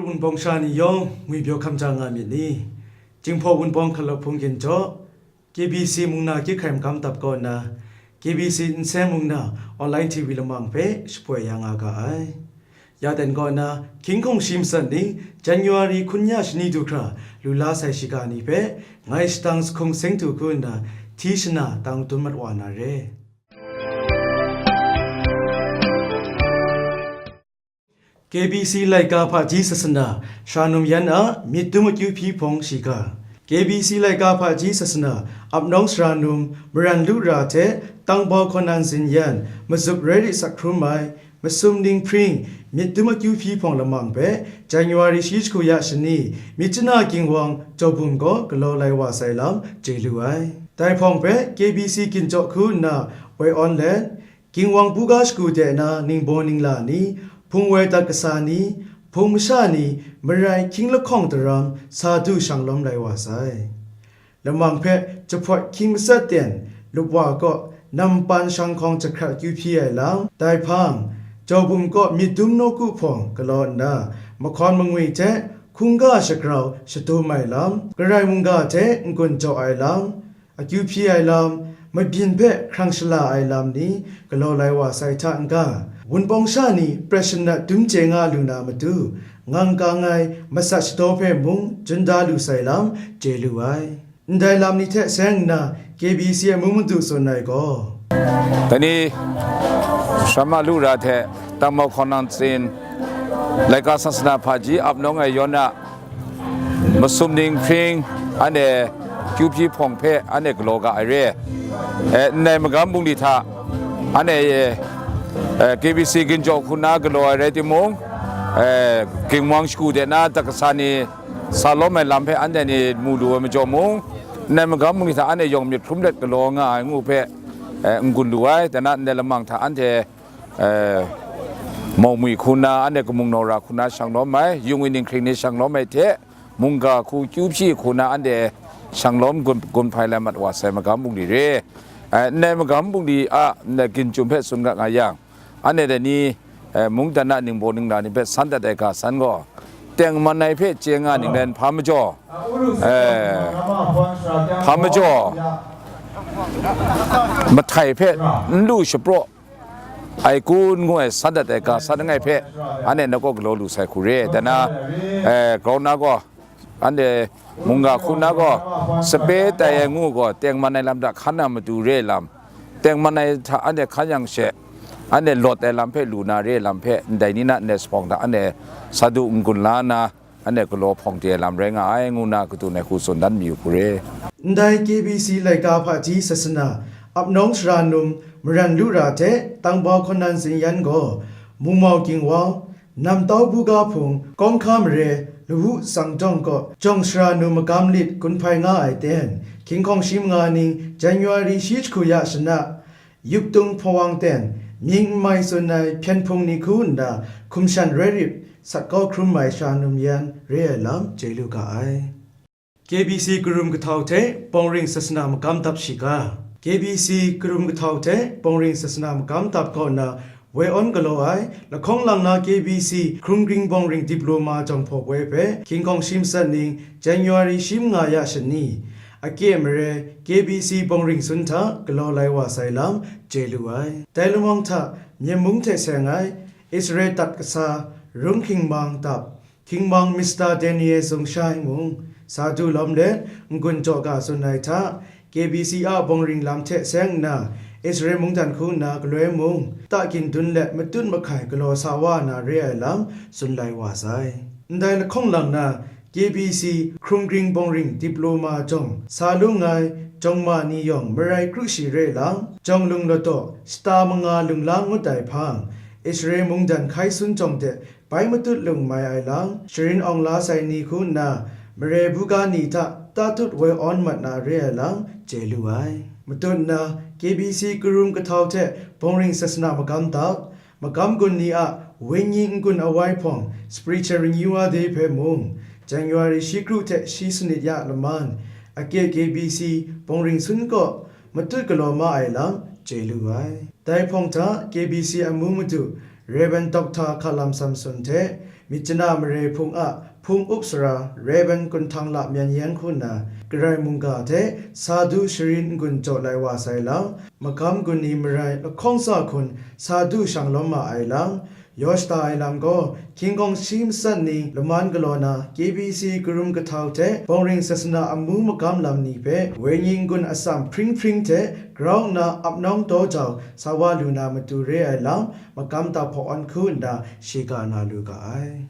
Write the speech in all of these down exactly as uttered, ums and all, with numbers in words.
Wunpawng sha ni yawng ngwi byaw hkam ja nga myit ni? Jinghpaw Wunpawng hkalawk hpung ginjaw, K B C mung na kyik hkai magam dap kaw nna, K B C nseng mung na online T V lamang hpe shapoi ya nga ga ai. Ya ten kaw nna, hkying hkawng shi matsat ning January hkun ya shani du hkra lu la sai shiga ni hpe, ngai shadang jahkung seng du hku nna, hti shana tang dum mat wa na re. K B C laika hpaji sasana, Sara Num Yan a myit dum akyu hpyi hpawng shiga. K B C laika hpaji sasana, Apnawng Sara Num, Maran Lu Ra hte Tangbau Hkawn Nan Zin Yan, Mazup Rai Rit Sak Hkrum Ai, Masum Ning Hpring, myit dum akyu hpyi hpawng lamang hpe January shi jahku ya shani, Myitkyina Ginwang Jaw Bum kaw galaw lai wa sai lam chye lu ai. Dai hpawng hpe K B C ginjaw hku nna woi awn let, Ginwang buga shagu de na ningbaw ningla ni, hpung woi dat kasa ni, hpung masha ni, marai hkying lahkawng daram sa du shang lawm lai wa sai. Lamang hpe jahpawt hkying matsat ten lup wa kaw nam pan shang hkawng jahkrat akyu hpyi ai lam, dai hpang, Jaw Bum kaw myit dum nawku hpawng galaw nna, mahkawn mangwi hte hkungga shagrau shadum ai lam, Karai mungga hte n-gun jaw ai lam, akyu hpyi ai lam, mabyin hpe hkrang shala ai lam ni galaw lai wa sai hta n-ga, Wunpawng sha ni prat shanat dum chye nga lu na matu, ngang kang ai matsat shadaw hpe mung jun da lu sai lam chye lu ai. Ndai lam ni hte seng nna K B C amu madu tsun ai gaw, Dai ni, Sara Num Lu Ra hte Tangbau Hkawn Nan Zin, laika sasana hpaji Apnawng Yan a, Masum Ning Hpring, anhte akyu hpyi hpawng hpe anhte galaw ga ai re. Eh, ndai magam bungli hta anhte, eh, K B C ginjaw hku na galaw ai rai timung, eh, Ginwang shagu de na dat kasa ni sa lawm ai lam hpe anhte ni mu lu ai majaw mung, ndai magam bungli hta anhte yawng myit hkrum let galaw nga ai ngu hpe, eh, n-gun lu ai. Dai na ndai lamang hta anhte, eh, Mawngwi hku na, anhte Kamung Nawra hku na shang lawm ai, Yungwi Ning Hkring ni shang lawm ai hte, mungga hku akyu hpyi hku na anhte shang lawm gun, gun hpai lai mat wa sai magam bungli re. Eh, ndai magam bungli a, ndai ginjum hpe tsun ga nga yang, anhte dai ni, eh, mungdan a ningbaw ningla ni hpe san dat ai ga san gaw, tengman ai hpe chye nga ning len hpa majaw, eh, hpa majaw, mahtai hpe n lu shapraw ai kun ngu ai san dat ai ga san langai hpe, anhte na kaw galaw lu sai hku re. Dai na, eh, grau na gaw, anhte mungga hku na gaw, sape tai ai ngu gaw, tengman ai lam hta hkan na matu re lam, tengman ai hta anhte hkan yang she, anhte lawt ai lam hpe lu na re lam hpe, ndai ni na ndai sa hpawng hta anhte sa du n-gun la nna, anhte galaw hpawng de ai lam rai nga ai, ngu na kadun ai hku tsun dan mayu hku re. Ndai K B C laika hpaji sasana, Apnawng Sara Num, Maran Lu Ra hte Tangbau Hkawn Nan Zin Yan gaw, Mungmau Ginwang, Namtau buga hpung, Kawngka mare, Lawu Tsang Dawng kaw, Jawng Sara Num magam lit gun hpai nga ai ten, hkying hkawng shi manga ning January shi jahku ya shana, Yuptung Hpawang ten, mying n mai tsun ai hpyen hpung ni hku nna hkum shan rai rit sat kau hkrum ai Sara Num Yan re ai lam chye lu ga ai. K B C karum kahtau hte bawng ring sasana magam dap shiga. K B C karum kahtau hte bawng ring sasana magam dap kaw nna woi awn galaw ai, lahkawng lang na K B C hkrung ring bawng ring diploma jawng hpaw woi hpe hkying hkawng shi matsat ning January shi manga ya shani, akye mare K B C bawng ring sun hta galaw lai wa sai lam chye lu ai. Dai lamawng hta Myen mung hte seng ai Israel dat kasa Rung Hkying Mang dap, Hkying Mang Mister Daniel Zung Shai mung sa du lawm let n-gun jaw ga tsun ai hta, K B C a bawng ring lam hte seng nna, Israel mungdan hku nna galoi mung, takyin dun let matut mahkai galaw sa wa na re ai lam tsun lai wa sai. Ndai lahkawng lang na, K B C hkrung ring bawng ring diploma jawng sa lung ai jawng ma ni yawng marai kru shi re lang, jawng lung ladaw shata manga lung la ngut ai hpang, Israel mungdan hkai sun jawng de bai matut lung mai ai lam, sharin awng la sai ni hku nna, mare buga ni hta tatut woi awn mat na re ai lam, chye lu ai. Matut nna, K B C karum kahtau hte bawng ring sasana magam dap, magam gun ni a wenyi n-gun awai hpawng Spiritual Renewal Day hpe mung, January shi kru hte shi sanit ya laman, akye K B C bawng ring sun kaw matut galaw ma ai lam, chye lu ai. Dai hpawng hta K B C amu madu Rev. Doctor Hkalam Samson hte Myitkyina mare hpung a hpung up sara Rev. Kunhtang La Myan Yen hku nna, Karai mungga hte sa du sharin n-gun jaw lai wa sai lam, magam gun ni marai lahkawng sa hkun sa du shang lawm ma ai lam, yaw shada ai lam gaw, hkying hkawng shi matsat ni laman galaw na K B C karum kahtau hte bawng ring sasana amu magam lam ni hpe wenyi n-gun atsam hpring hpring hte grau nna ap nawng daw jau sa wa lu na matu re ai lam, magam dap hpaw awn hku nna shiga na lu ga ai.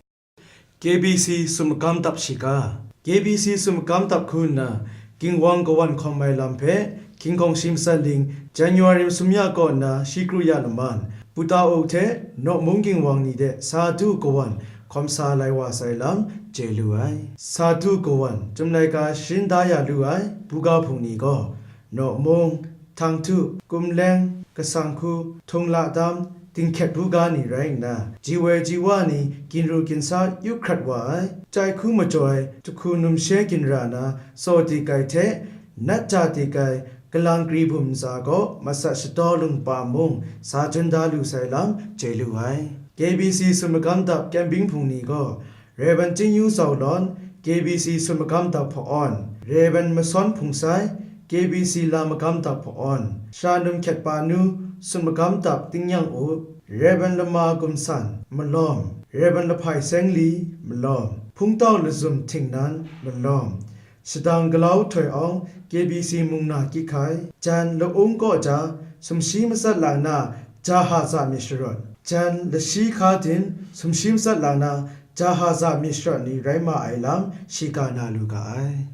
K B C sum magam dap shiga. K B C sum magam dap hku nna, Ginwang kawan hkawm ai lam hpe, hkying hkawng shi matsat ning, January masum ya kaw nna shi kru ya laman, Puta-u hte Nawk Mung Ginwang ni de sa du kawan hkawm sa lai wa sai lam chye lu ai. Sa du kawan, Chyum laika sharin da ya lu ai buga hpung ni gaw, Nawk Mung, Htang Htu, Kum Leng, Kasang Hku, Htung La Dam, Dinghkyet buga ni rai nna, ji woi ji wa ni ginru ginsa yu hkrat wa ai, chyai hku majoi, jahku numshe ginra na, Saw Dik Kai hte, Nat Ja Dik Kai, Kalang Kri Bum ntsa gaw matsat shadaw lungba mung sa jun da lu sai lam chye lu ai. K B C sum magam dap Kyamping Hpung ni gaw, Rev. Chingyu Zau Lawn, K B C sum magam dap hpaw awn, Rev. Masawn Hpung Sai, K B C la magam dap hpaw awn, Shanum Hkyet Pa Nu, sum magam dap Tingnyang U, Rev. Lama Gum San, Malawm, Rev. Lahpai Seng Li, Malawm, Hpungtau Lazum Hting Nan, Malawm, Shadang Galau Htoi Awng, K B C mung na kyik hkai, jan La-ung kaw ja, sumshi matsat lang na, Jahaza myit sharawt, jan Lashi Hka Din, sumshi matsat lang na, Jahaza myit sharawt ni rai ma ai lam, shiga na lu ga ai.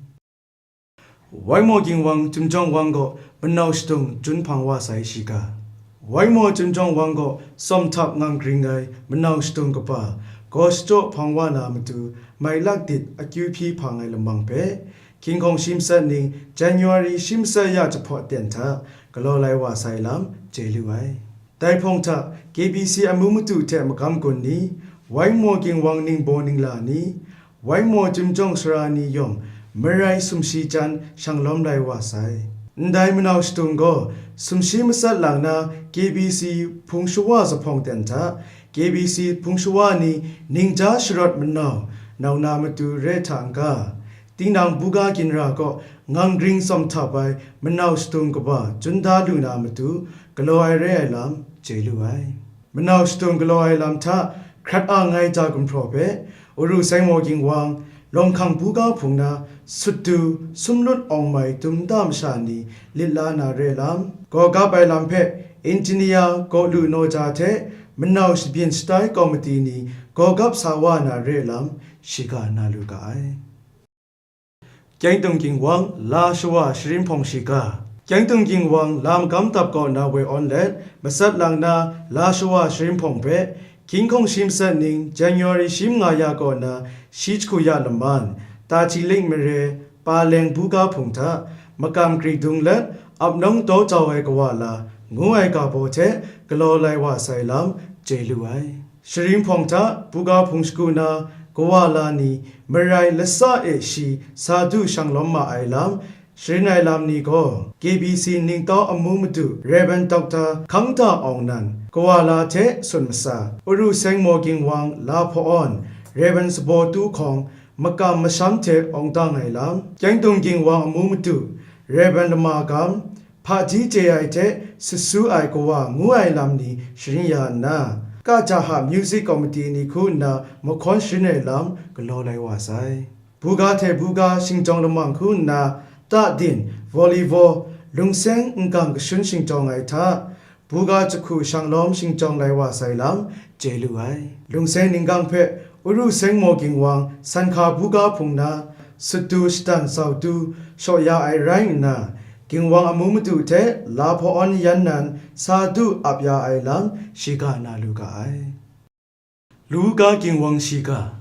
Waimaw Ginwang Chyum Jawng Wang gaw manau shadung jun hpang wa sai shiga. Waimaw Chyum Jawng Wang gaw sawm htap ngang gring ai manau shadung kaba, gaw shachyaw hpang wa na matu, mai lak dit akyu hpyi hpang ai lamang hpe, hkying hkawng shi matsat ning January shi matsat ya jahpaw ten hta galaw lai wa sai lam chye lu ai. Dai hpawng hta K B C amu matu hte magam gun ni, Waimaw Ginwang ningbaw ningla ni, Waimaw Chyum Jawng sara ni yawng marai sumshi jan shang lawm lai wa sai. Ndai manau shadung gaw sumshi matsat lang na K B C hpung shawa zuphpawng ten hta, K B C hpung shawa ni ningja sharawt manau nau na matu re hta n-ga, tinang buga ginra kaw ngang gring tsawm htap ai manau shadung kaba jun da lu na matu galaw ai re ai lam chye lu ai. Manau shadung galaw ai lam hta hkrat a ngai ja gumhpraw hpe, Uru Seng Maw Ginwang, Lawng Hkang buga hpung na, Sutdu, Sumlut Awng Mai dum nta masha ni lit la na re lam, gaw gap ai lam hpe, Engineer Gaw Lu Naw Ja hte manau shabyin shatai kawmiti ni gaw gap sa wa na re lam, shiga na lu ga ai. Kyengtung Ginwang la shawa sharin hpawng shiga. Kyengtung Ginwang la magam dap kaw na woi awn let, matsat lang na la shawa sharin hpawng hpe, hkying hkawng shi matsat ning January shi manga ya kaw na shi jahku ya laman, Tachiling mare, Paleng buga hpung hta, makam kri dung let, ap nawng daw jau ai kawa la, ngu ai ga baw hte galaw lai wa sai lam, chye lu ai. Sharin hpawng hta buga hpung shagu na kawa la ni marai lasa e shi sa du shang lawm ma ai lam, sharin ai lam ni gaw, K B C ningtau amu madu Rev. Doctor Hkangda Awng Nan, kawa la hte sun masa, Uru Seng Maw Ginwang la hpaw awn, Rev. Sabaw Tu Hkawng, makam masham hte awng dang ai lam, Kyengtung Ginwang amu madu Rev. Lama Gam, hpaji chye ai hte sut su ai kawa ngu ai lam ni sharin ya nna, Kajaha Music Committee ni hku nna mahkawn sharin ai lam galaw lai wa sai. Buga hte buga shingjawng lamang hku nna, ta din, volleyball, lungseng n-gang kashun shingjawng ai hta, buga jahku shang lawm shingjawng lai wa sai lam, chye lu ai. Lungseng ninggang hpe, Uru Seng Maw Ginwang, Sanhka buga hpung na, Sutdu Shadan Zau Tu, shaw ya ai rai nna, Ginwang amu madu hte la hpaw awn yan nan sa du ap ya ai lam, shiga na lu ga ai. Luwuga Ginwang shiga.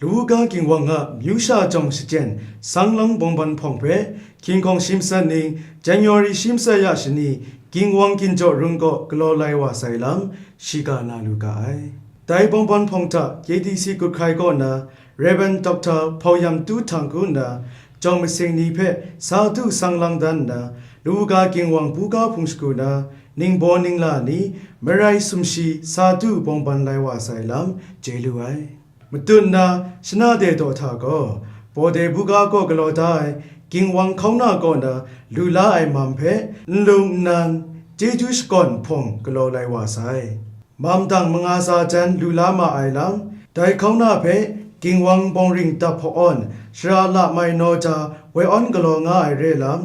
Luwuga Ginwang a myu sha jawng shachyen Sanglang Bawngban hpawng hpe, hkying hkawng shi matsat ning, January shi matsat ya shani, Ginwang Ginjaw Rung kaw galaw lai wa sai lam, shiga na lu ga ai. Dai Bawngban hpawng hta K T C Gut Hkrai kaw na Rev. Doctor Hpau Yam Tu Htang hku nna, jawng masing ni hpe sa du sang lang dan nna, Luwuga Ginwang buga hpung shagu na, ningbaw ningla ni, marai sumshi sa du bawngban lai wa sai lam, chye lu ai. Matut nna, shana de daw hta gaw, Bawde buga kaw galaw da ai, Ginwang hkauna kaw na lu la ai mam hpe, nlung nnan, chyeju shakawn hpawng galaw lai wa sai. Mam dang manga tsa jan lu la ma ai lam, dai hkauna hpe Ginwang bawngring dap hpaw-awn, Sara Lamai Nawja woi awn galaw nga ai re lam,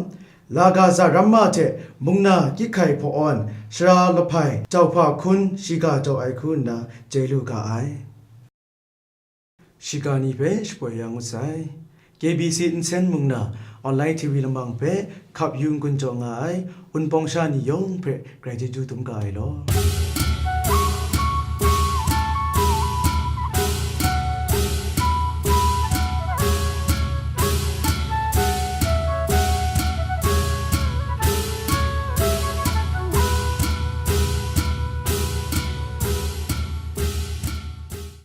Lagaza ramma hte mungna kyik hkai hpaw-awn, Sara Lahpai Jauhpa hkun shiga jau ai hku nna chye lu ga ai. Shiga ni hpe shapoi ya ngut sai. K B C nsen mung na online T V lamang hpe hkap yu n-gun jaw nga ai Wunpawng sha ni yawng hpe grai chyeju dum ga ai law.